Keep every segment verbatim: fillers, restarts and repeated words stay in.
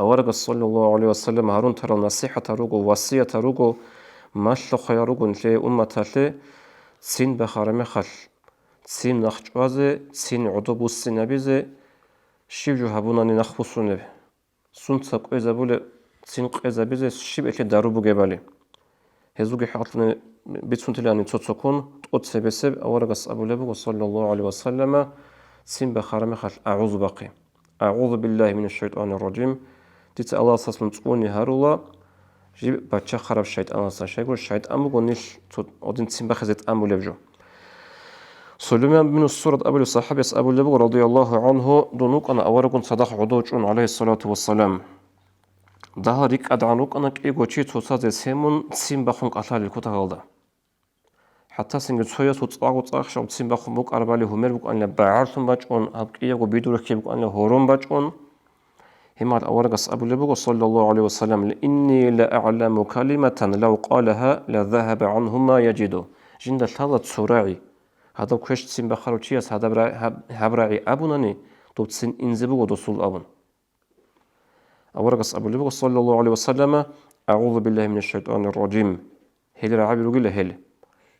Аварагас, саллаллагьу гӀалайгьи ва саллам, гьарун тарал насихӀатал руго, васиятал руго, малъухъаял руго нилъее умматалъе ццин бахара мехалъ, ццин нахчӀвазе, ццин гӀодоб буссинабизе, щиб жо гьабунани нахбуссунеб? Сунца кӀвезабулеб, ццин къезабизе щиб гьелъе дару бугебали? Гьезулги хӀакълъун бицунтилани цо-цоккун, тӀоцебесеб аварагас абулеб буго, саллаллагьу гӀалайгьи ва саллама, ццин бахара мехалъ агӀузу бахъи. АгӀузу биллагьи минаш шайтӀанир ражим. Дица Аллагьасдасан цӀуни гьарула, жиб бачахъараб шайтӀаналдасан. Щайгур шайтӀан буго нилъ цо гьадин ццин бахизе тӀамулеб жо. Сулайман бин Сурат абулев сахӀабияс абулеб буго, радияллагьу гӀангьу, дун вукӀана авараггун цадахъ гӀодов чӀун, гӀалайгьиссалату вассалам. Дагьал рикӀкӀадгӀан рукӀана кӀиго чи цоцазе семун ццин бахун кӀалъалел кутакалда. ХӀатта цинги цоясул цӀакъ-цӀакъ щал ццин бахун букӀарабали гьумер букӀанила багӀарлъун бачӀун, гьаб кӀиябго бидурухъе букӀанила гьорон бачӀун. Гьимал аварагас абулеб буго, саллаллагьу гӀалайгьи ва саллам: «Инни ла агӀламу калиматан лав къалагьа ла загьаба гӀангьу ма яжиду». Жинда лъала цо рагӀи, гьадаб квеш ццин бахарав чияс гьадаб ра-, гьаб, гьаб рагӀи абунани, доб ццин инзе буго досул абун. Аварагас абулеб буго, саллаллагьу гӀалайгьи ва саллама: «АгӀузу биллагьи минаш шайтӀанир ражим». Гьел рагӀаби ругила гьел.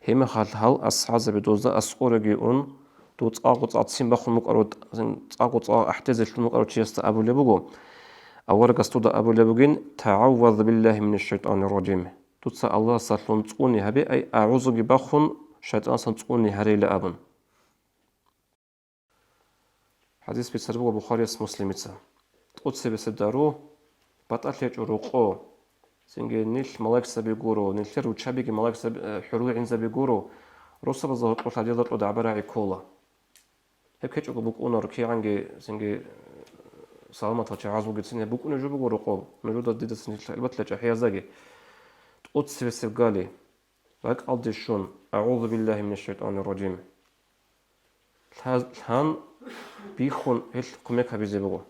Гьебмехалъ гьал асхӀабзаби дозда аскӀореги ун, дов цӀакъ-цӀакъ ццин бахун букӀарав, цӀакъ-цӀакъ ахӀдезе лъун букӀарав чиясда абулеб буго, аварагас дуда абулеб бугин: «ТагӀавваз биллагьи минаш шайтӀанир ражим». Дуца Аллагьасдалъун цӀуни гьабе, ай, агӀузуги бахун, шайтӀанасдасан цӀуни гьарейила абун. ХӀадис бицараб буго Бухарияс, Муслимица. ТӀоцебесеб дару, батӀалъи гьечӀо рокъо. Цинги нилъ малаикзаби гуро, нилъер руччабиги малаикзаби, э, хӀурулгӀинзаби гуро, росабазда гьоркьоб гьадиялда кьода гӀаба рагӀи ккола. Гьеб ккечӀого букӀунаро кигӀанги, цинги, э, саламатал чагӀаз вугецин гьеб букӀунеб жо буго рокъоб, нужеда дидасан гьелбатла чӀахӀияздаги. ТӀоцебесеб гали, ракӀалде щун, «АгӀузу биллагьи минаш шайтӀанир ражим». Лъа-, лъан бихьун гьелъ кумек гьабизе буго.